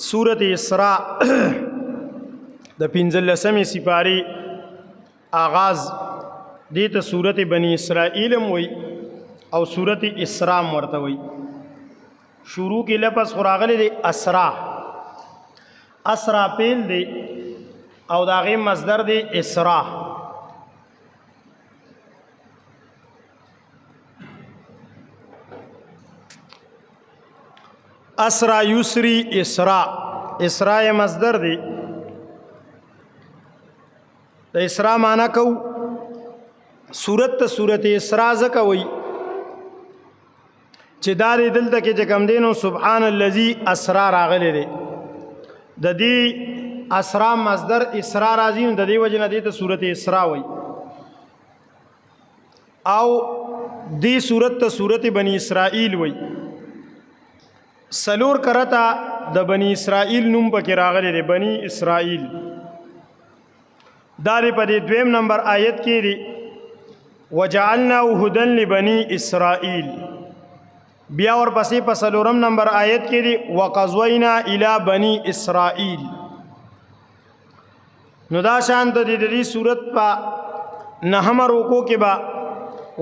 سورت اسراء د پنځلسمې سپارې آغاز دې ته سورت بنی اسرائیل هم وایي او سورت اسراء هم ورته وایي. شروع کې لفظ خو راغلی دی اسرا، اسرا پیل دی او د هغې مصدر دی اسرا. اسرا یسری اسرا، اسرا یې مصدر دی. د اسرا معنی کو صورت ته صورت اسرا ځکه وایي چې دا دی دلته کې چې کم دینو سبحان الذي اسرا راغلی دی. د دې اسرا مصدر اسرا راځي، نو د دې وجه نه دې ته صورت اسرا وایي. او دې صورت ته صورت بنی اسرائیل وایي. سلور کرتا د بنی اسرائیل نوم پکې راغلی دی، بنی اسرائیل. دا دی په دې دویم نمبر آیت کې دی، وجعلنا هدى لبني اسرائیل. بیا ورپسې په سلورم نمبر آیت کې دی، وقضینا الی بنی اسرائیل. نو دا شان ته د دې صورت په نهم رکو کې با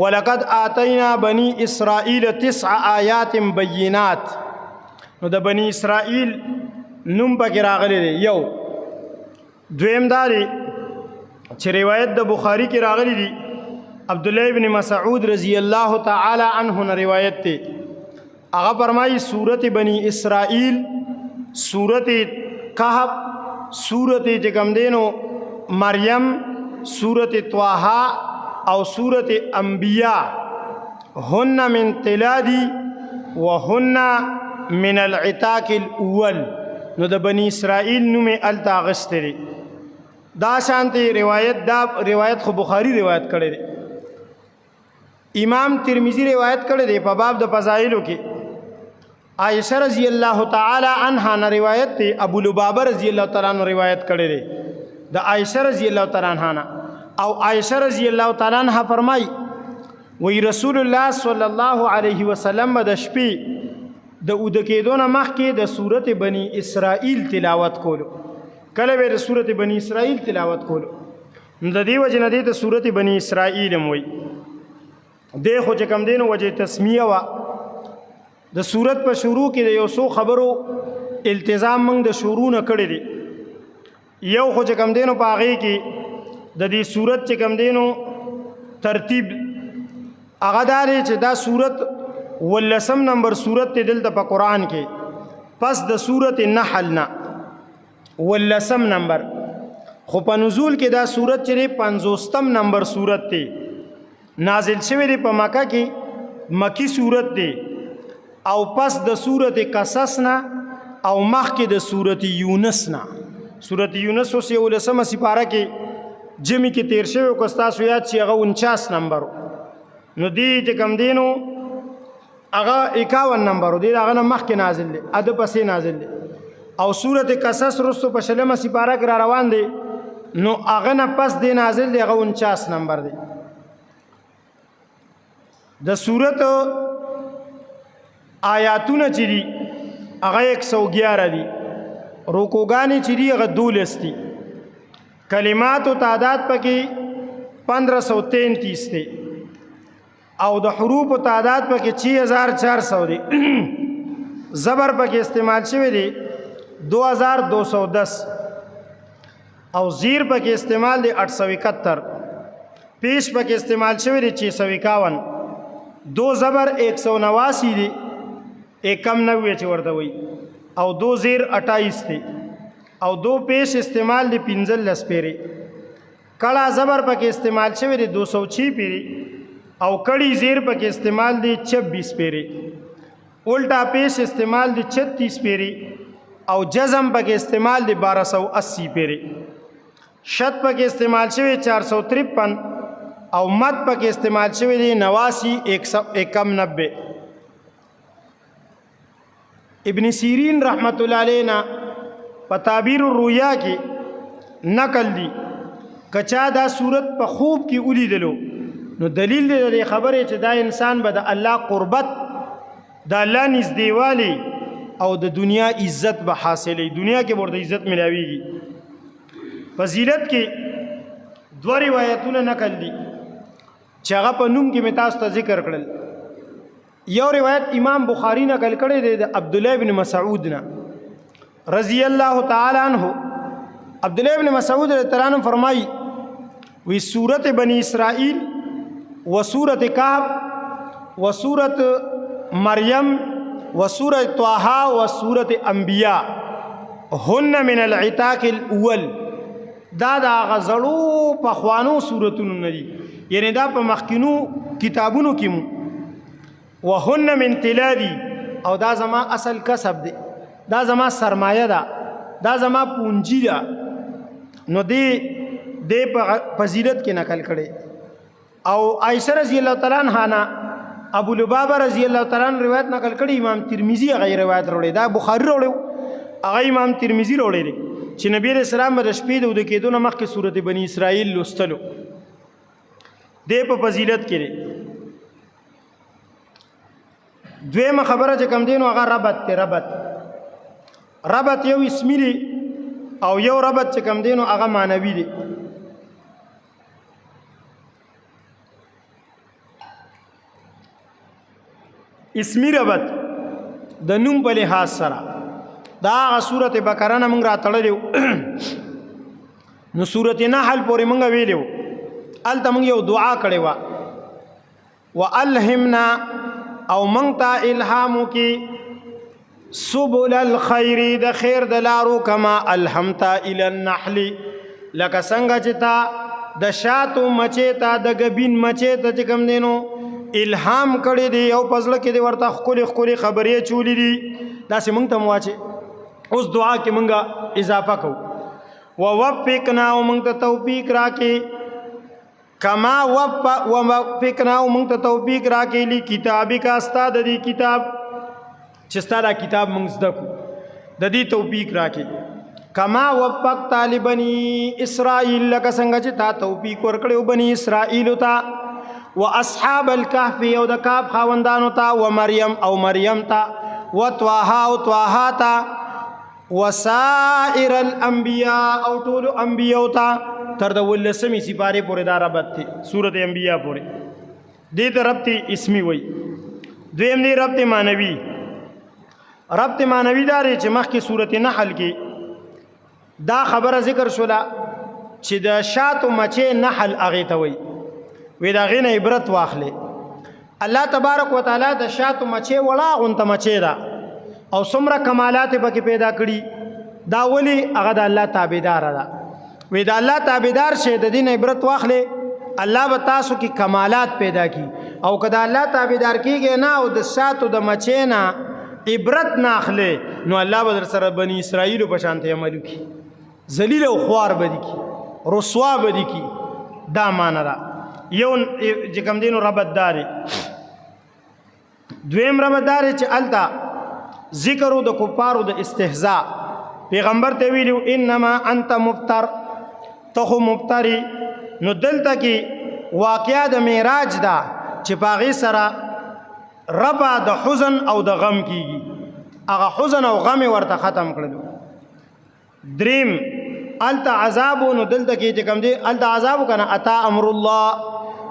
ولقد آتینا بنی اسرائیل تسع آیات بینات. نو د بنی اسرائیل نوم پکې راغلی دی. یو دویم دا دی چې روایت د بخاری کې راغلی دی، عبد الله ابن مسعود رضی الله تعالی عنہ نه روایت دی. هغه فرمایي سورت بنی اسرائیل، سورت کهف، سورت چې کوم دینو مریم، سورت طه او سورت انبیاء هن من تلادی وهن من العتاق الاول. نو د بنی اسرائیل نوم الته اغستې دی. دا شانتی روایت، دا روایت خو بخاری روایت کړی دی، امام ترمذی روایت کړی دی په باب د فضایلو کې. عائشه رضی الله تعالی عنها نه روایت دی، ابو لبابه رضی الله تعالی عنہ روایت کړی دی د عائشه رضی الله تعالی عنها نه. او عائشه رضی الله تعالی عنها فرمای وی رسول الله صلی الله علیه وسلم د شپې د اود کېدو نه مخکې د سورت بنی اسرائیل تلاوت کولو. کله به د سورت بنی اسرائیل تلاوت کولو. نو د دې وجه نه دې ته سورت بنی اسرائیل هم وایي. دې خو چې کم دینو وجه تسمیه وه. د سورت په شروع کې د یو څو خبرو التزام موږ د شروع نه کړی دی. یو خو چې کم دینو په هغې کې د دې سورت چې کم دینو ترتیب هغه دا دی چې دا سورت ولسم نمبر سورت دی دلته په قرآن کې، پس د سورت نحل نه ولسم نمبر. خو په نزول کې دا صورت چې دی پنځوستم نمبر صورت دی، نازل شوی دی په مکه کې، مکی صورت دی. او پس د صورت قصص نه او مخکې د صورت یونس نه. صورت یونس اوس یو لسمه سپاره کې جمی کې تیر شوی، که ستاسو یاد شي هغه 49 نمبر. نو دی چې کم دینو هغه 51 نمبر دی، هغه نه مخکې نازل دی، اده پسې نازل دی. او سورت قصص رستو په شلمه سپاره کې را روان دی، نو هغه نه پس دی نازل دی، هغه 49 نمبر دی. د سورت آیاتونه چې دي هغه 111 دي، رکوګانې چې دي هغه 12 دي، کلماتو تعداد پکې 1533 دی، او د حروف تعداد پکې 6400 دی. زبر پکې استعمال شوی دی 2210، او زیر پکې استعمال دی 871، پیش پکې استعمال شوی دی 651، دو زبر 189 دی، ایکم نوې چې ورته وي، او دو زیر 28 دی، او دو پیش استعمال دی 15 پیری، کړه زبر پکې استعمال شوی دی 206 پیری، او کړي زیر پکې استعمال دی 26 پیری، الټا پیش استعمال دی 36 پیری، او جزم پکې استعمال دی 1280 پیری، شد پکې استعمال شوی 453، او مد پکې استعمال شوی دی 89 191. ابن سیرین رحمت الله علیه په تعبیر الرؤیا کې نقل دي، کچا دا صورت په خوب کې ولیدلو نو دلیل دی د خبرې چې دا انسان به د الله قربت، د الله نږدېوالی او د دنیا عزت به حاصلې، دنیا کې ورته عزت ملاويږي. فضیلت کې دوه روایتونه نقل دي چې هغه په نوم کې مې تاسو ته ذکر کړل. یو روایت امام بخاری نقل کړی دی د عبد الله ابن مسعود نه رضی الله تعالی عنہ. عبد الله ابن مسعود رضی الله عنه فرمایي وی سورت بنی اسرائیل و سورت کهف و سورت مریم و سورت طه و سورت انبیاء هن من العتاق الاول. دا د هغه زړو پخوانو سورتونو نه دي، یعنی دا په مخکینو کتابونو کې مو وهن من تلادي، او دا زما اصل کسب دی، دا زما سرمایه ده، دا زما پونجي ده. نو دی د په فضیلت کې نقل کړي. او عائشه رضی الله تعالی عنها نه ابو لبابه رضی الله تعالی عنہ روایت نقل کړي، امام ترمذی هغه روایت وروړي، دا بخاری وروړي، هغه امام ترمذی وروړي دي چې نبی رسول الله د شپې د ود کېدو نه مخکې سورته بنی اسرائیل لوستلو. د په فضیلت کې دویمه خبره چې کم دینو هغه ربط ته، ربط ربط یو اسمی دی او یو ربط چې کم دینو هغه معنوي دی. اسمی ربط د نوم په لحاظ سره دا هغه سورته بقره نه موږ راتړلیو، نو سورته نحل پورې موږ ویلو، الته موږ یو دعا کړې و، والهمنا او موږ ته الهام کی سبل الخير د خیر د لارو، کما الهمتا الى النحل لکه څنګه چې تا د شاتو مچې ته د غبین مچې ته چې کم دینو الهام کړی دی او پزله کې دی ورته خولي خولي خبرې چولې دي، دا سه مونږ ته مواچه. اوس دعا کې مونږه اضافه کو، ووفقنا او مونږ ته توفیق راکې، کما وفقنا او مونږ ته توفیق راکې لی کتابک استاد دی کتاب چې ستا دا کتاب مونږ زده کو د دې توفیق راکې، کما وفق طالبنی اسرائیل لکه څنګه چې تا توفیق ورکړو بنی اسرائیل ته، واصحاب الكهف او د کاف خاوندانو ته، و مریم او مریم ته، و طه او طه ته، وسائر الانبیاء او ټول انبیاء ته، تر د ولسمې سپاره پورې دا ربط دی سورته انبیاء پورې. دې ته ربط اسمی وای. دویم دی ربط معنوي. ربط معنوي دار چې مخکې سورته نحل کې دا خبره ذکر شوله چې د شاتو مچې نحل هغه ته وای، وی دا غینه عبرت واخلې. الله تبارک وتعالى د شاتو مچې وړا غونته مچې ده او څومره کمالات پکې پیدا کړي، دا ولی هغه د الله تابعدار ده. وی د الله تابعدار شه، د دین عبرت واخلې، الله به تاسو کې کمالات پیدا کی. او که د الله تابعدار کیږي نه او د شاتو د مچې نه عبرت نه اخلي، نو الله به در سره بنی اسرائیل په شان ته عمل وکړي، ذلیل او خوار به دي کی، رسوا به دي کی. دا معنا ده یو چې کوم دینو ربط داري. دویم ربط داري چې التا ذکر د کفارو د استهزاء، پیغمبر ته ویلو انما انت مفتر، ته خو مفتری. نو دلته کې واقعا د معراج ده چې پاغي سره ربا د حزن او د غم کیږي، هغه حزن او غم ورته ختم کړلو. دریم الته عذاب، نو دلته کې چې کوم دی الته عذاب کنه، اتا امر الله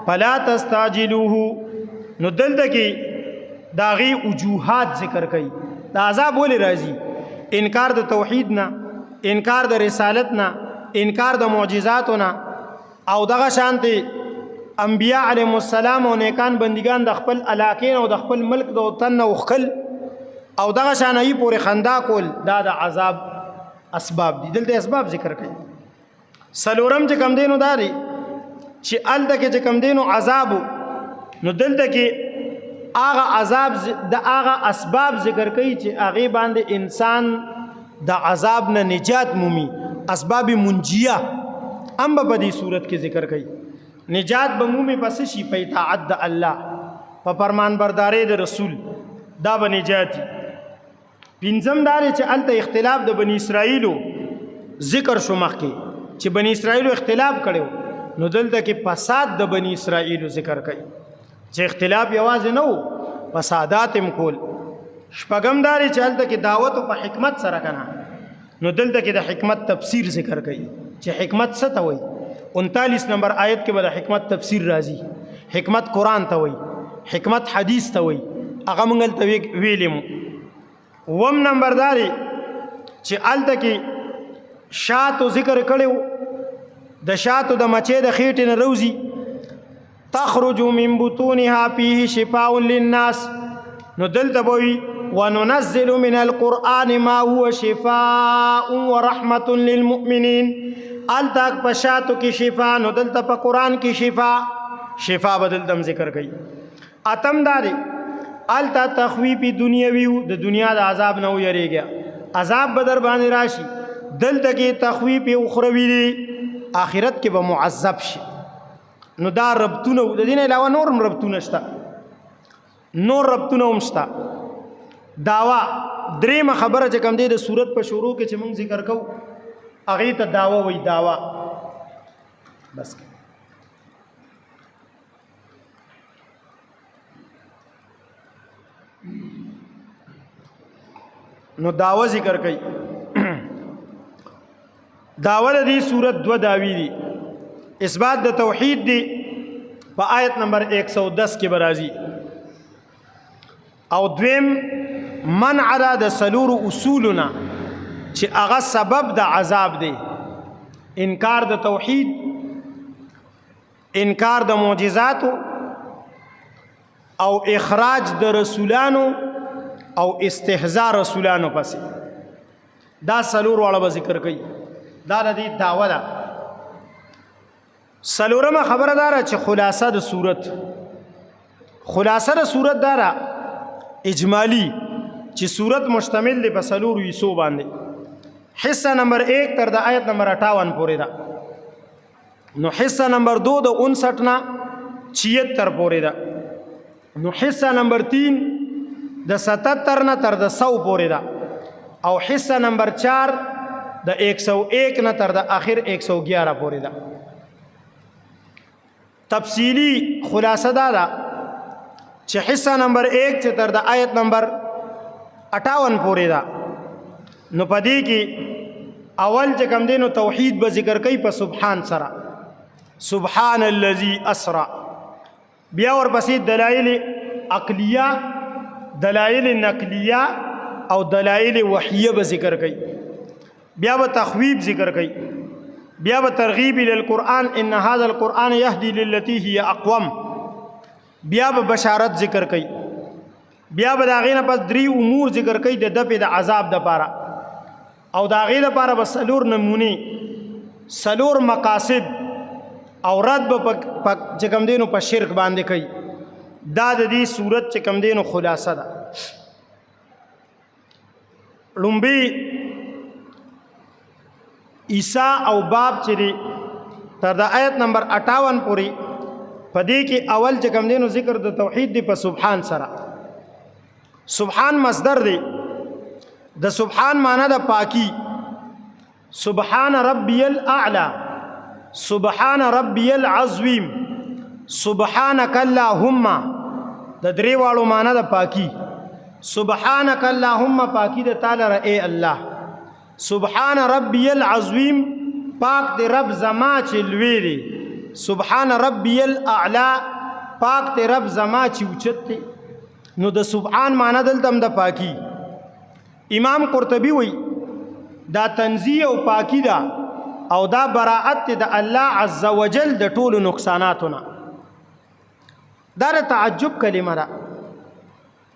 فلا تستعجلوه. نو دلته کې داغي وجوهات ذکر کړي، دا عذاب ولې راځي؟ انکار د توحید نه، انکار د رسالت نه، انکار د معجزاتو نه، او دغه شانتي انبیاء علیهم السلام او نیکان بندگان د خپل علاقې او د خپل ملک د وطن نه وخل او دغه شان یې پورې خندا کول، دا د عذاب اسباب دي. دلته اسباب ذکر کړي. سلورم چې کم دینو داري چې الته کې چې کم دینو عذاب، نو دلته کې هغه عذاب د هغه اسباب ذکر کړي چې هغه باندې انسان د عذاب نه نجات مومي، اسباب منجیه ام په دې صورت کې ذکر کړي. نجات به مومي پس شي په اطاعت د الله، په فرمان برداري د رسول، دا به نجاتي. پنځم دار چې الته اختلاف د بنی اسرائیلو ذکر شو مخکې چې بنی اسرائیلو اختلاف کړو، نو دلته کې فساد د بنی اسرائیلو ذکر کړي چې اختلاف یوازې نه وو، فسادات هم کول. شپږم دا دی چې هلته کې دعوت په حکمت سره کنه، نو دلته کې د حکمت تفسیر ذکر کړي چې حکمت څه ته وایي. 39 نمبر آیت کې به د حکمت تفسیر راځي. حکمت قرآن ته وایي، حکمت حدیث ته وایي، هغه مونږ هلته ویلي مو. اووم نمبر دا دی چې هلته کې شاتو ذکر کړی، د شاتو د مچۍ د خېټې نه روزي، تخرج من بطونها فيه شفاء للناس. نو دلته به وي وننزل من القرآن ما هو شفاء ورحمة للمؤمنین. هلته په شاتو کې شفا، نو دلته په قرآن کې شفا، شفا به دلته هم ذکر کوي. اتم دا دی هلته تخویف دنیوي، د دنیا د عذاب نه ویریږي، عذاب به در باندې راشي. دلته کې تخویف اخروی دی، آخرت کې به معذب شي. نو دا ربطونه، د دې نه علاوه نور هم ربطونه شته، نور ربطونه هم شته. داوا درېمه خبره چې کوم دی د صورت په شروع کې چې موږ ذکر کوو هغې ته داوا وایي. داوا بس نو داوا ذکر کوي. داوا د دې صورت دوه داوی دي. اثبات د توحید دی په آیت نمبر 110 کې برازي، او دویم منع را د سلور اصولنا چې هغه سبب د عذاب دی، انکار د توحید، انکار د معجزاتو، او اخراج د رسولانو، او استهزاء رسولانو پسې. دا سلور واړه به ذکر کوي. دا د دې دعوه ده. سلورمه خبره داره چې خلاصه د صورت، خلاصه د صورت داره اجمالی چې صورت مشتمل دی په سلور حصو باندې. حصہ نمبر 1 تر د آیت نمبر 58 پورې ده. نو حصہ نمبر 2 د 59 نه 76 پورې ده. نو حصہ نمبر 3 د 77 نه تر د 100 پورې ده، او حصہ نمبر 4 د 101 نه تر د اخر 111 پورې ده. تفصیلی خلاصه دا ده چې حصہ نمبر 1 چې تر د آیت نمبر 58 پورې ده، نو پدې کې اول چې کم دینو توحید به ذکر کوي په سبحان سره، سبحان الذي اسرا. بیا ورپسې دلایل عقلیه، دلایل نقلیه او دلایل وحیه به ذکر کوي. بیا به تخویب ذکر کوي، بیا به ترغیب ال القرآن، ان هذا القرآن يهدي للتي هي اقوم. بیا به بشارت ذکر کوي، بیا به د هغې نه پس درې امور ذکر کوي د دفع د عذاب دپاره، او د هغې دپاره به څلور نمونې، څلور مقاصد، او رد به چې کوم دی نو په شرک باندې کوي. دا د دې صورت چې کوم دی نو خلاصه ده. لومبي عیسی او باب چې دی تر د آیت نمبر 58 پورې، په دې کې اول چې کوم دی نو ذکر د توحید دی په سبحان سره. سبحان مصدر دی، د سبحان معنی د پاکی، سبحان ربی الاعلى، سبحان ربی العظیم، سبحانك اللهم، د درې واړو معنی د پاکی. سبحانك اللهم پاکی د تعالی را ای الله. سبحان ربی العظیم پاک دی رب زما چې لوی دی. سبحان ربی الاعلى پاک دی رب زما چې اوچت دی. نو د سبحان معنی دلته هم د پاکی. امام قرطبي وایي دا تنزیه او پاکی ده، او دا براءت دی د الله عز وجل د ټولو نقصاناتو نه. دا د تعجب کلمه ده،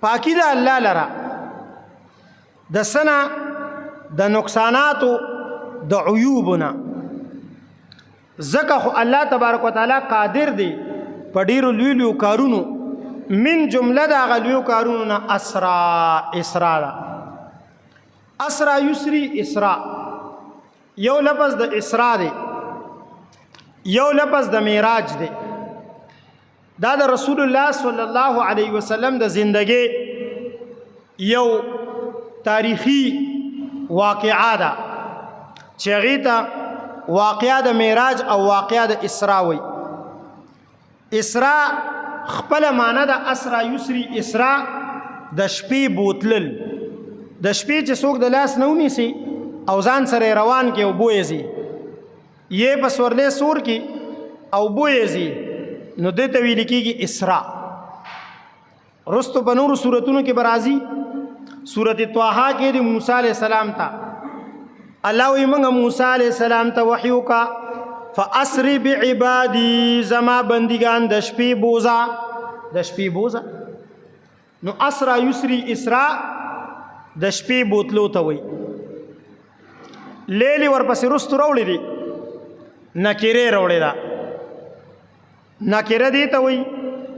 پاکی ده الله لره د سنه د نقصاناتو د عیوبونه، ځکه خو الله تبارک وتعالی قادر دی په ډیرو لوی لوی کارونو، من جمله د هغه لویو کارونو نه اسرا، اسرا ده. اسرا یسری اسرا، یو لفظ د اسرا دی، یو لفظ د معراج دی. دا د رسول الله صلی الله علیه وسلم د زندګۍ یو تاریخي واقعه ده چې هغې ته واقعه د معراج او واقعه د اسرا وایي. اسرا خپله معنی ده اسرا یسری اسرا، د شپې بوتلل، د شپې چې څوک د لاس نه ونیسي او ځان سره روان کې او بویې ځي، یې په سورلې سور کې او بویې ځي، نو دې ته ویل کېږي اسراء. رستو په نورو سورتونو کې برازي، سورت طه کې د موسی علی السلام ته الله وی موږ موسی علی السلام ته وحی وکا، فاسری بعبادی، زما بندگان د شپې بوزا، د شپې بوزا. نو اسرا یسری اسرا د شپې بوتلو ته وی. لیلی ورپسې رستو راوړي دي، نکره راوړي ده. نکره دی ته وای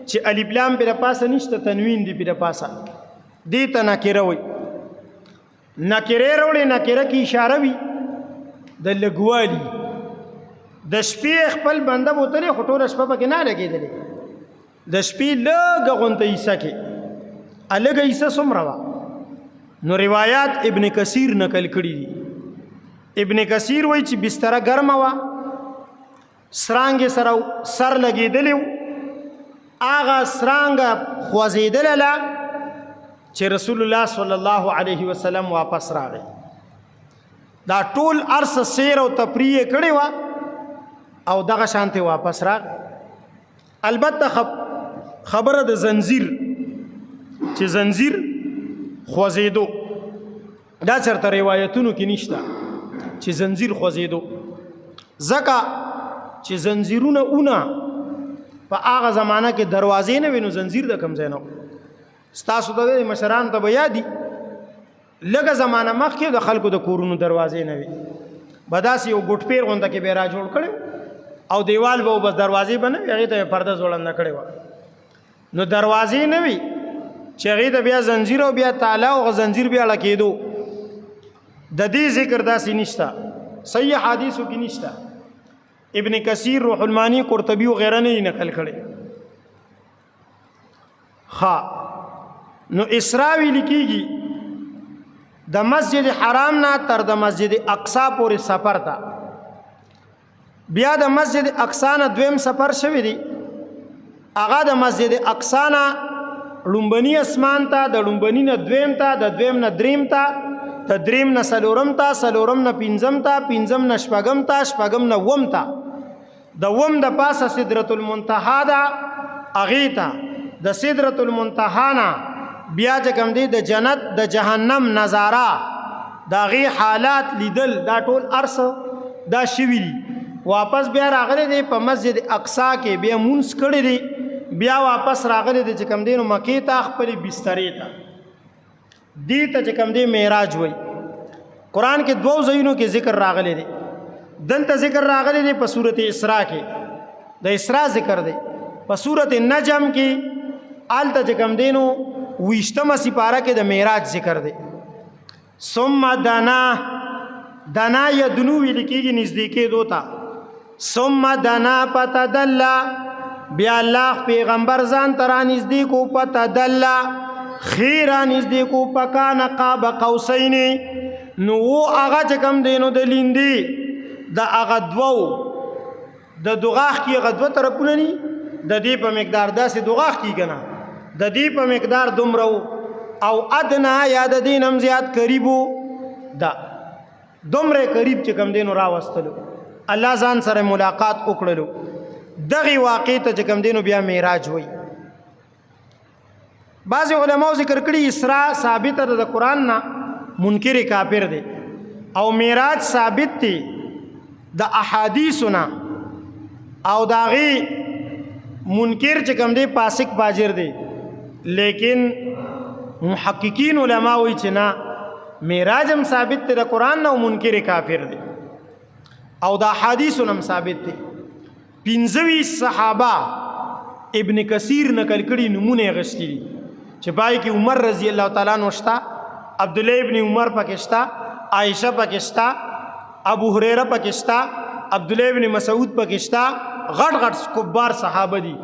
چې الف لام پر پاسه نشته، تنوین دی پر پاسه، دی ته نکره وای. نکره وروړي، نکره کی اشاره وي د لګوالي. د شپې خپل بنده بوتلې، خو ټوله شپه پکې نه لګېدلې، د شپې لږه غونته حصه کې الګه حصه څومره وه؟ نو روایت ابن کثیر نقل کړي دي. ابن کثیر وایي چې بستره ګرمه وه، سرانګې سره سر لګېدلی و، هغه سرانګه خوځېدله چې رسول الله صلی الله علیه وسلم واپس راغی. دا ټول ارس سیر او تفریح کړی و او دغه شانته واپس راغی. البته خبره د زنجیر چې زنجیر خوځېدو، دا چرته روایتونو کې نشته چې زنجیر خوځېدو، ځکه چې زنجیرونه اونه په هغه زمانہ کې دروازې نه وي، نو زنجیر د کم ځای نه؟ ستاسو د مشران ته به یادي، لږه زمانہ مخکې د خلکو د کورونو دروازې نه وي، به داسې یو ګوټپیر غونته کې به را جوړ کړی او دیوال به، بس دروازې به نه وي، هغې ته پرده ځوړنده کړې وه. نو دروازې نه وي چې هغې ته بیا زنجیر او بیا تاله او زنجیر بیا لکېدو، د دې ذکر داسې نشته، صحیح حدیثو کې نشته. ابن کثیر، روح المانی، قرطبی او غیره نه نقل کړي. ها، نو اسراء ویل کیږي د مسجد حرام نه تر د مسجد اقصا پورې سفر ته. بیا د مسجد اقصا نه دویم سفر شوی دی، هغه د مسجد اقصا نه لومبني اسمان ته، د لومبني نه دویم ته، د دویم نه دریم ته، د دریم نه څلورم ته، څلورم نه پنځم ته، پنځم نه شپږم ته، شپږم نه اووم ته، د اووم د پاسه سدرة المنتها ده هغې ته، د سدرة المنتها نه بیا چې کوم دی د جنت د جهنم نظاره، د هغې حالات لیدل، دا ټول ارس دا شوي دي. واپس بیا راغلی دی په مسجد اقصا کې بیا مونځ کړی دی، بیا واپس راغلی دی چې کوم دی نو مکې ته خپلې بسترې ته. دې ته چې کوم دی معراج وایي. قرآن کې دوو ځایونو کې ذکر راغلی دی. دلته ذکر راغلی دی په سورت اسراء کې، د اسراء ذکر دی. په سورت نجم کې آلته چې کوم دی نو ویشتمه سپاره کې د معراج ذکر دی. ثم دنا، دنا یدنو ویل کېږي نږدې کېدو ته. ثم دنا فتدلى، بیا الله پیغمبر ځان ته رانږدې کو، فتدلى خیر رانږدې کو، فکان قاب قوسین، نو و هغه چې کوم دی نو د لیندې د هغه دوو د دغاښ کې هغه دوه طرفونه ني، د دې په مقدار داسې دغاښ کی کنه، د دې په مقدار دومره او ادنا یا د دې نم زیات قریبو، دا دومره قریب چې کم دینو راوستلو، الله ځان سره ملاقات وکړلو. دغه واقع ته چې کم دینو بیا معراج وای. بعض علماو ذکر کړي اسراء ثابته ده د قران نه، منکر کافر دی، او معراج ثابت دی د احادیثنا، او داغي منکر چې کوم دی فاسق فاجر دی. لیکن محققین علما وایي چې نه، معراج هم ثابت دی د قران نه او منکر کافر دی، او د احادیثو هم ثابت دی. 25 صحابه ابن کثیر نقل کړي، نمونه یې غشتي دي، چې پای کې عمر رضی الله تعالی عنہ شته، عبد الله ابن عمر پکې شته، عائشه پکې شته، ابو هريره پکې شته، عبد الله ابن مسعود پکې شته، غټ غټ کبار صحابه دي.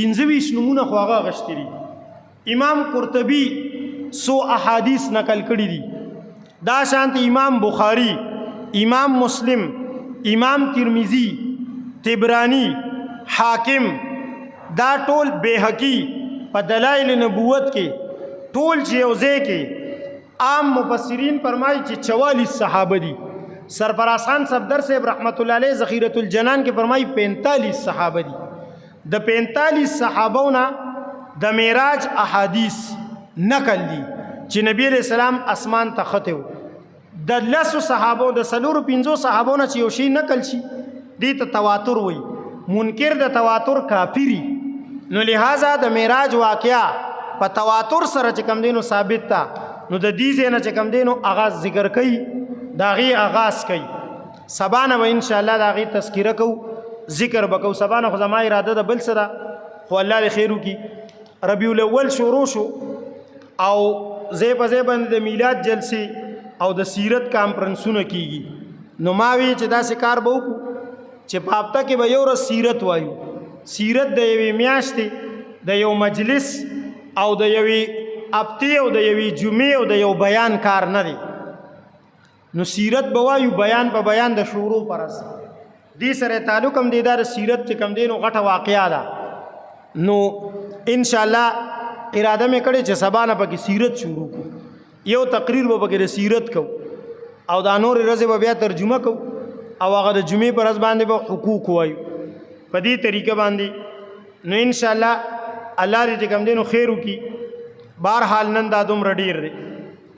25 نمونه خو هغه غشتي دي. امام قرطبي سو احادیث نقل کړي دي. دا شانت امام بخاری، امام مسلم، امام ترمذی، تبرانی، حاکم، دا ټول، بیهقی په دلایل نبوت کې، ټول چې یو ځای کې عام مفسرین فرمایي چې 44 صحابه دي. سرفراز خان صفدر صاحب رحمت الله علیه ذخیرة الجنان کې فرمایي 45 صحابه دي. د 45 صحابو نه د معراج احادیث نقل دي چې نبی علیہ السلام اسمان ته خته وو. د لسو صحابو، د سلورو پنځو صحابو نه چې یو شی نقل شي، دې ته تواتر وایي. منکر د تواتر کافری. نو لہذا د معراج واقعا په تواتر سره چې کم دینو ثابت تا، نو د دې ځای نه چې کم دینو آغاز ذکر کوي، د هغې آغاز کوي. سبا نه به انشاءالله د هغې تذکره کوو، ذکر به کوو. سبا نه خو زما اراده ده بل څه ده، خو الله دې خیر وکړي. ربیع الاول شروع شو او ځای په ځای باندې د میلاد جلسې او د سیرت کانفرنسونه کیږي. نو ما وی چې داسې کار به وکړو چې په هفته کې به یو ورځ سیرت وایو. سیرت د یوې میاشتې د یو مجلس او د یوې هفتې او د یوې جمعې او د یو بیان کار نه دی. نو سیرت به وایو بیان په بیان د شورو پرس دې سره تعلق هم دی. دا سیرت چې کم دی نو غټه واقعا ده. نو ان شاء الله اراده مې کړې چې سبا نه پکې سیرت شروع کو، یو تقریر به پکې د سیرت کو او دا نور ورځې به بیا ترجمه کو او هغه د جمعې پر ورځ باندې به حقوق وایو په دې طریقه باندې. نو ان شاء الله الله دې کوم دینو خیر وکي. بهر حال نن دا دومره ډیر دی.